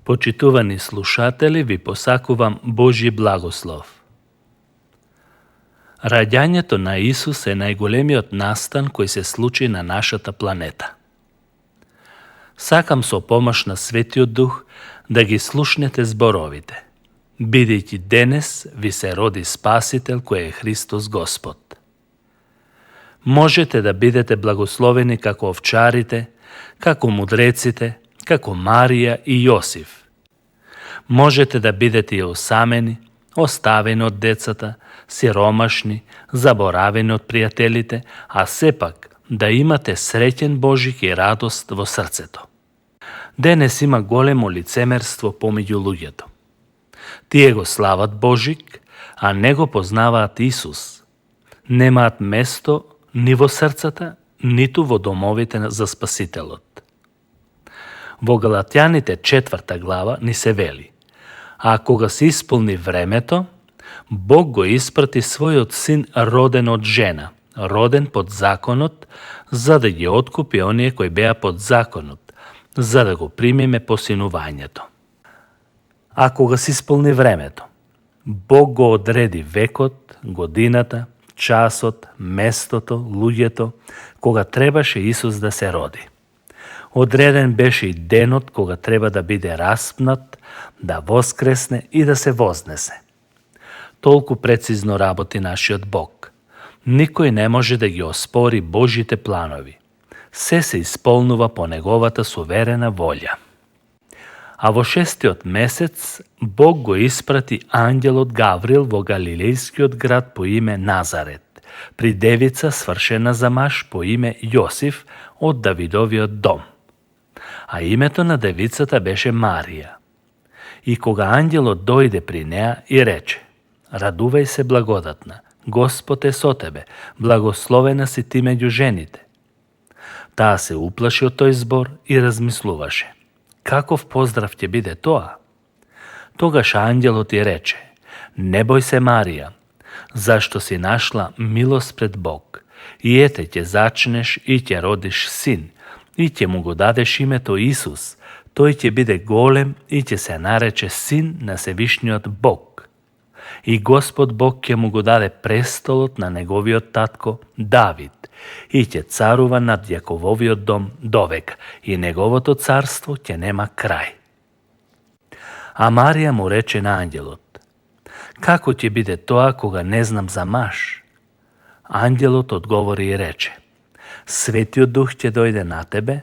Почитувани слушатели, ви посакувам Божји благослов. Раѓањето на Исус е најголемиот настан кој се случи на нашата планета. Сакам со помош на Светиот Дух да ги слушнете зборовите, бидејќи денес ви се роди Спасител кој е Христос Господ. Можете да бидете благословени како овчарите, како мудреците, како Марија и Јосиф. Можете да бидете и осамени, оставени од децата, сиромашни, заборавени од пријателите, а сепак да имате среќен Божик и радост во срцето. Денес има големо лицемерство помеѓу луѓето. Тие го слават Божик, а не го познаваат Исус. Немаат место ни во срцата, ниту во домовите за Спасителот. Во Галатјаните 4 глава ни се вели: а кога се исполни времето, Бог го испрати својот син роден од жена, роден под законот, за да ги откупи оние кои беа под законот, за да го примиме посинувањето. А кога се исполни времето, Бог го одреди векот, годината, часот, местото, луѓето, кога требаше Исус да се роди. Одреден беше и денот кога треба да биде распнат, да воскресне и да се вознесе. Толку прецизно работи нашиот Бог. Никој не може да ги оспори Божите планови. Се се исполнува по Неговата суверена волја. А во 6-тиот месец Бог го испрати ангелот Гаврил во галилејскиот град по име Назарет, при девица свршена за маж по име Јосиф од Давидовиот дом. А името на девицата беше Марија. И кога ангелот дојде при неа и рече: радувај се благодатна, Господ е со тебе, благословена си ти меѓу жените. Таа се уплаши од тој збор и размислуваше: каков поздрав ќе биде тоа? Тогаш ангелот ја рече: не бој се, Марија, зашто си нашла милост пред Бог, и ете ќе зачнеш и ќе родиш син, и ќе му го дадеш името Исус. Тој ќе биде голем и ќе се нарече Син на Севишниот Бог. И Господ Бог ќе му го даде престолот на неговиот татко Давид и ќе царува над Јакововиот дом довека, и неговото царство ќе нема крај. А Марија му рече на ангелот: како ќе биде тоа кога не знам за маж? Ангелот одговори и рече: Светиот Дух ќе дојде на тебе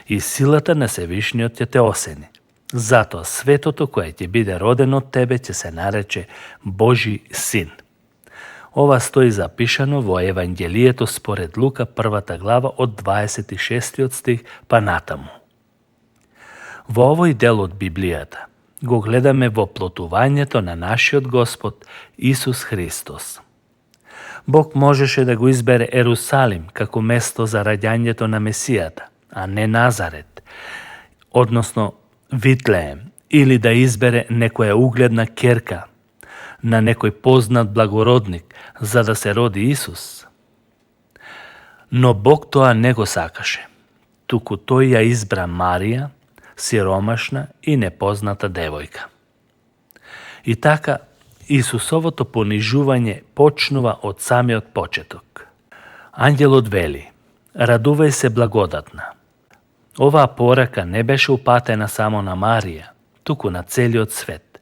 и силата на Севишниот ќе те осени. Затоа светото кое ќе биде родено од тебе ќе се нарече Божи син. Ова стои запишано во Евангелието според Лука 1 глава од 26 стих па натаму. Во овој дел од Библијата го гледаме воплотувањето на нашиот Господ Исус Христос. Бог можеше да го избере Ерусалим како место за раѓањето на Месијата, а не Назарет, односно Витлеем, или да избере некоја угледна ќерка на некој познат благородник за да се роди Исус. Но Бог тоа не го сакаше, туку тој ја избра Марија, сиромашна и непозната девојка. И така, Исусовото понижување почнува од самиот почеток. Ангелот вели: радувај се благодатна. Оваа порака не беше упатена само на Марија, туку на целиот свет.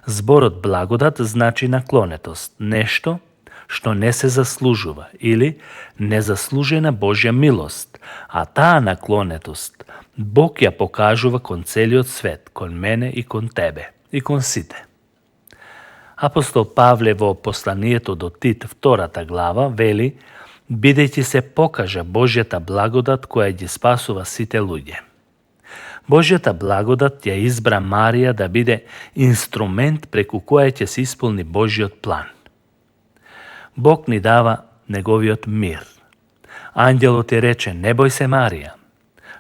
Зборот благодат значи наклонетост, нешто што не се заслужува или незаслужена Божја милост, а таа наклонетост Бог ја покажува кон целиот свет, кон мене и кон тебе, и кон сите. Апостол Павле во посланието до Тит 2 глава вели: бидејќи се покажа Божјата благодат која ги спасува сите луѓе. Божјата благодат ја избра Марија да биде инструмент преку која ќе се исполни Божјиот план. Бог ни дава неговиот мир. Ангелот ја рече: не бој се, Марија.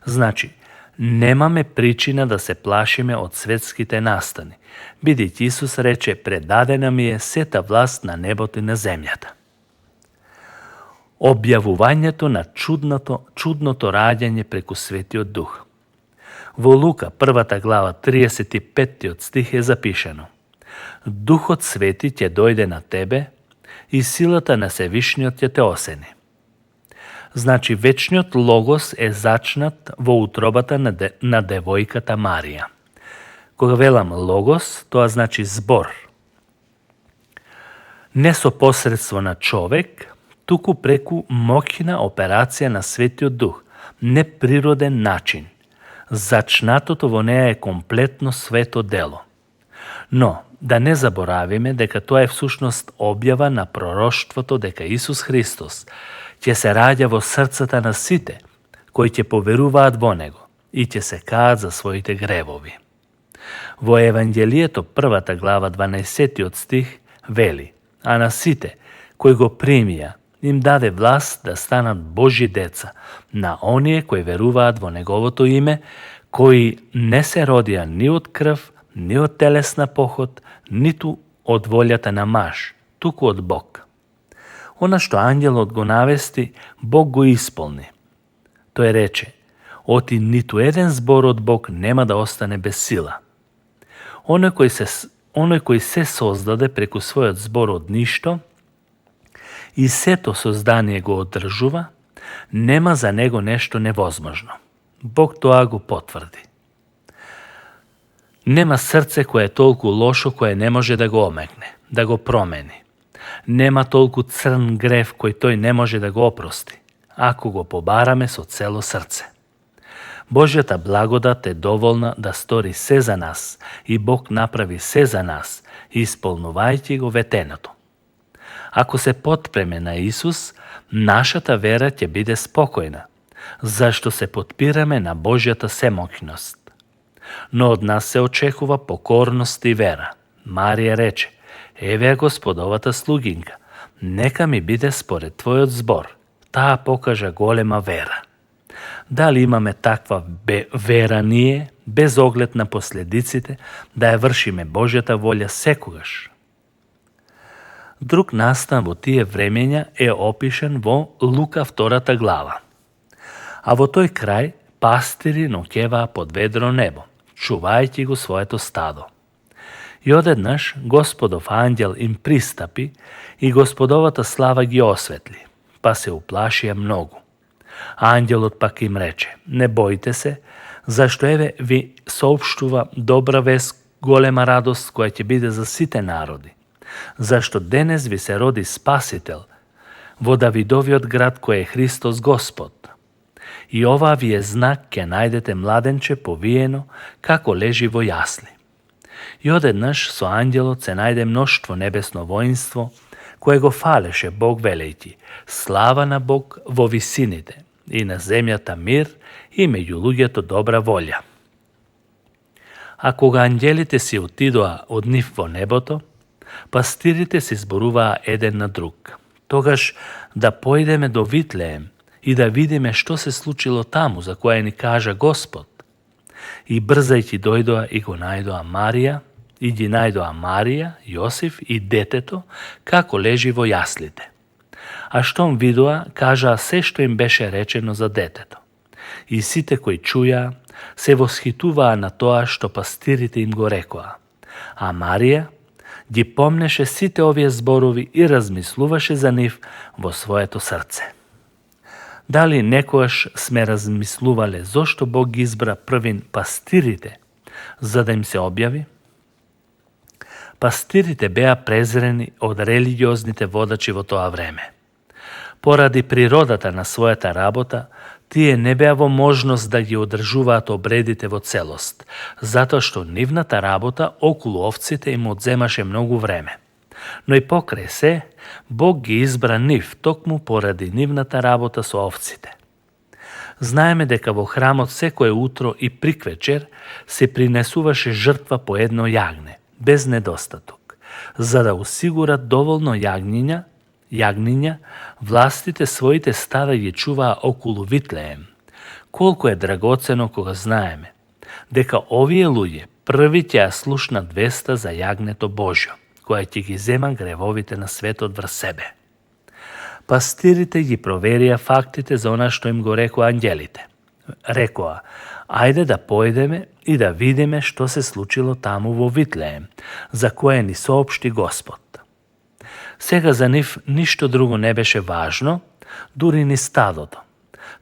Значи, немаме причина да се плашиме од светските настани, бидејќи Исус рече: предадена ми е сета власт на небото и на земјата. Објавувањето на чудното раѓање преку Светиот Дух. Во Лука, 1 глава, 35 стих е запишено: Духот Свети ќе дојде на тебе и силата на Севишниот ќе те осени. Значи, вечниот Логос е зачнат во утробата на девојката Марија. Кога велам Логос, тоа значи збор. Не со посредство на човек, туку преку моќна операција на Светиот Дух, неприроден начин. Зачнатото во неа е комплетно свето дело. Но, да не заборавиме дека тоа е всушност објава на пророштвото дека Исус Христос ќе се раѓа во срцата на сите кои ќе поверуваат во Него и ќе се каат за своите гревови. Во Евангелието, 1 глава, 12 стих, вели: А на сите кои го примија, им даде власт да станат Божји деца, на оние кои веруваат во Неговото име, кои не се родија ни од крв, ни од телесна поход, ниту од волјата на маж, туку од Бог. Она што ангелот го навести, Бог го исполни. Тој рече: Оти ниту еден збор од Бог нема да остане без сила. Оној кој се создаде преку својот збор од ништо и сето создание го одржува, нема за него нешто невозможно. Бог тоа го потврди. Нема срце кое е толку лошо кое не може да го омекне, да го промени. Нема толку црн грев кој тој не може да го опрости, ако го побараме со цело срце. Божјата благодат е доволна да стори се за нас и Бог направи се за нас, исполнувајќи го ветеното. Ако се потпреме на Исус, нашата вера ќе биде спокојна, зашто се потпираме на Божјата семоќност. Но од нас се очекува покорност и вера. Марија рече: Еве Господовата слугинка, нека ми биде според Твојот збор. Таа покажа голема вера. Дали имаме таква вера ние, без оглед на последиците, да ја вршиме Божјата волја секогаш? Друг настан во тие времења е опишен во Лука 2 глава. А во тој крај пастири ноќеваа под ведро небо, чувајќи го своето стадо. И одеднаш Господов ангел им пристапи и Господовата слава ги осветли, па се уплашија многу. Ангелот пак им рече: Не бојте се, зашто еве ви соопштува добра вест, голема радост која ќе биде за сите народи. Зашто денес ви се роди Спасител во Давидовиот град кој е Христос Господ. И ова ви е знак, ќе најдете младенче повиено како лежи во јасли. И одеднаш со ангелот се најде мноштво небесно воинство кое го фалеше Бог велејќи: Слава на Бог во висините и на земјата мир и меѓу луѓето добра волја. А кога ангелите си отидоа од нив во небото, пастирите се зборуваа еден на друг: Тогаш да појдеме до Витлеем и да видиме што се случило таму за кое ни кажа Господ. И брзајќи дојдоа и го најдоа Марија, и ги најдоа Марија, Јосиф и детето како лежи во јаслите. А штом видоа, кажаа се што им беше речено за детето. И сите кои чуја се восхитуваа на тоа што пастирите им го рекоа. А Марија ги помнеше сите овие зборови и размислуваше за нив во своето срце. Дали некојаш сме размислувале зошто Бог ги избра првин пастирите, за да им се објави? Пастирите беа презрени од религиозните водачи во тоа време. Поради природата на својата работа, тие не беа во можност да ги одржуваат обредите во целост, затоа што нивната работа околу овците им одземаше многу време. Но и покрај се, Бог ги избра нив токму поради нивната работа со овците. Знаеме дека во храмот секое утро и приквечер се принесуваше жртва по едно јагне, без недостаток, за да осигурат доволно јагниња, властите своите стада ги чуваа околу Витлеем. Колку е драгоцено кога знаеме дека овие луѓе први ќе ја слушнат веста за јагнето Божјо, која ќе ги зема гревовите на светот врз себе. Пастирите ги проверија фактите за она што им го рекоа ангелите. Рекоа: Ajde da pojdeme i da vidime što se slučilo tamo vo Vitlejem, za koje ni soopšti Gospod. Сега за нив ништо друго не беше важно, дури ни стадото.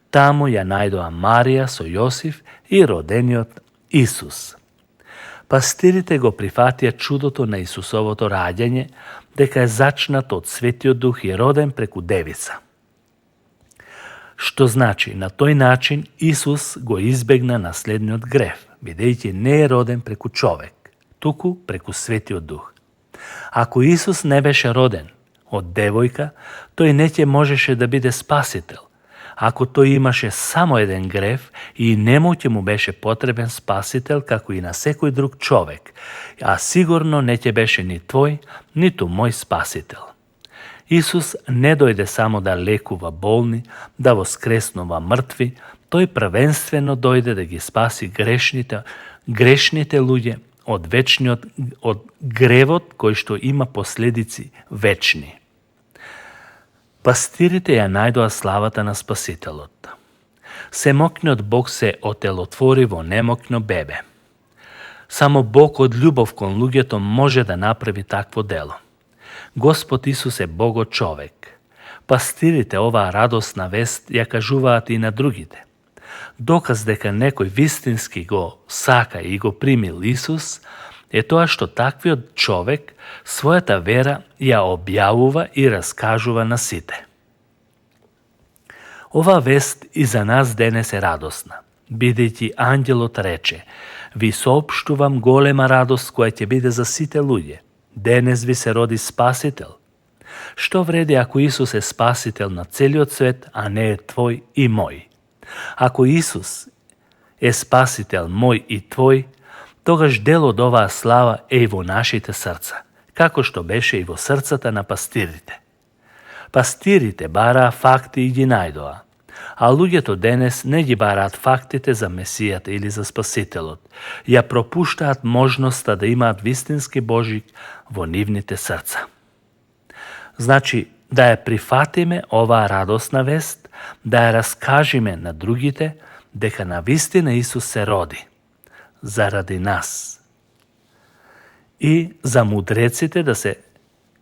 Таму ја најдоа Марија со Јосиф и родениот Исус. Пастирите го прифатија чудото на Исусовото раѓање, дека е зачнат од Светиот Дух и роден преку девица. Што значи, на тој начин Исус го избегна наследниот грев, бидејќи не е роден преку човек, туку преку Светиот Дух. Ако Исус не беше роден од девојка, тој не ќе можеше да биде спасител. Ако тој имаше само еден грев и нему ќе му беше потребен спасител како и на секој друг човек, а сигурно не ќе беше ни твој, ниту мој спасител. Исус не дојде само да лекува болни, да воскреснува мртви, тој првенствено дојде да ги спаси грешните луѓе од гревот кој што има последици вечни. Пастирите ја најдоа славата на Спасителот. Семокниот Бог се отелотвори во немокно бебе. Само Бог од љубов кон луѓето може да направи такво дело. Господ Исус е Богот човек. Пастирите оваа радосна вест ја кажуваат и на другите. Доказ дека некој вистински го сака и го примил Исус е тоа што таквиот човек својата вера ја објавува и раскажува на сите. Ова вест и за нас денес е радосна, бидејќи ангелот рече: ви соопштувам голема радост која ќе биде за сите луѓе. Денес ви се роди Спасител. Што вреди ако Исус е Спасител на целиот свет, а не е твој и мој? Ако Исус е Спасител мој и твој, тогаш дел од оваа слава е и во нашите срца, како што беше и во срцата на пастирите. Пастирите бараа факти и ги најдоа, а луѓето денес не ги бараат фактите за Месијата или за Спасителот, ја пропуштаат можноста да имаат вистински Божик во нивните срца. Значи, да ја прифатиме оваа радосна вест, да ја раскажиме на другите дека навистина Исус се роди заради нас. И за мудреците да се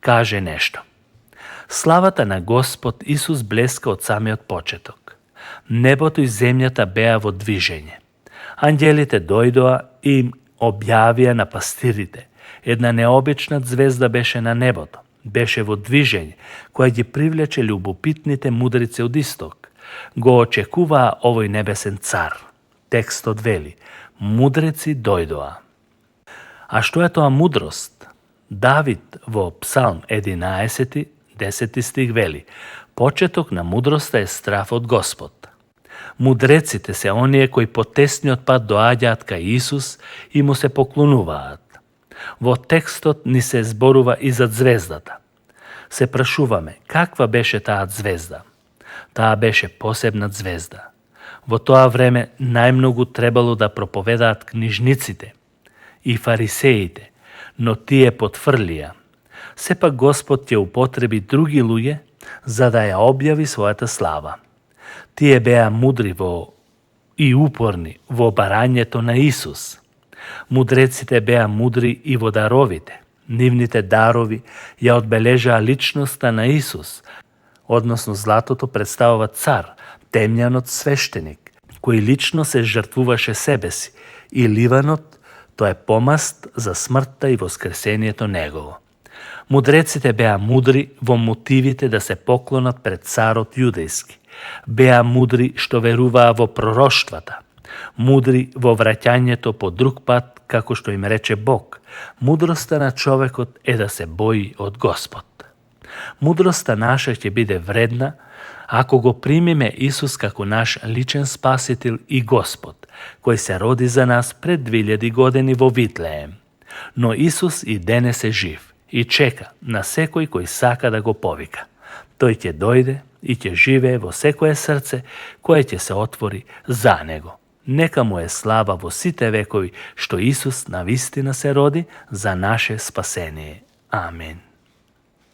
каже нешто. Славата на Господ Исус блеска од самиот почеток. Небото и земјата беа во движење. Ангелите дојдоа и им објавија на пастирите. Една необична звезда беше на небото. Беше во движење, која ги привлече љубопитните мудрици од исток. Го очекуваа овој небесен цар. Текстот вели: мудреци дојдоа. А што е тоа мудрост? Давид во Псалм 11, 10 стих вели: почеток на мудроста е страф од Господ. Мудреците се оние кои по тесниот пат доаѓаат кај Исус и му се поклонуваат. Во текстот ни се зборува и за звездата. Се прашуваме, каква беше таа звезда? Таа беше посебна звезда. Во тоа време најмногу требало да проповедаат книжниците и фарисеите, но тие потфрлија. Сепак Господ ќе употреби други луѓе за да ја објави својата слава. Тие беа мудри и упорни во барањето на Исус. Мудреците беа мудри и во даровите. Нивните дарови ја одбележаа личноста на Исус, односно златото представува цар, темјанот свештеник, кој лично се жртвуваше себе си, и ливанот, тоа е помаст за смртта и воскресението негово. Мудреците беа мудри во мотивите да се поклонат пред царот јудејски. Беа мудри што веруваа во пророштвата. Мудри во враќањето по друг пат, како што им рече Бог. Мудроста на човекот е да се бои од Господ. Мудроста наша ќе биде вредна ако го примиме Исус како наш личен Спасител и Господ, кој се роди за нас пред 2000 години во Витлеем. Но Исус и денес е жив и чека на секој кој сака да го повика. Тој ќе дојде и ќе живее во секое срце кое ќе се отвори за него. Нека му е слава во сите векови што Исус навистина се роди за наше спасение. Амин.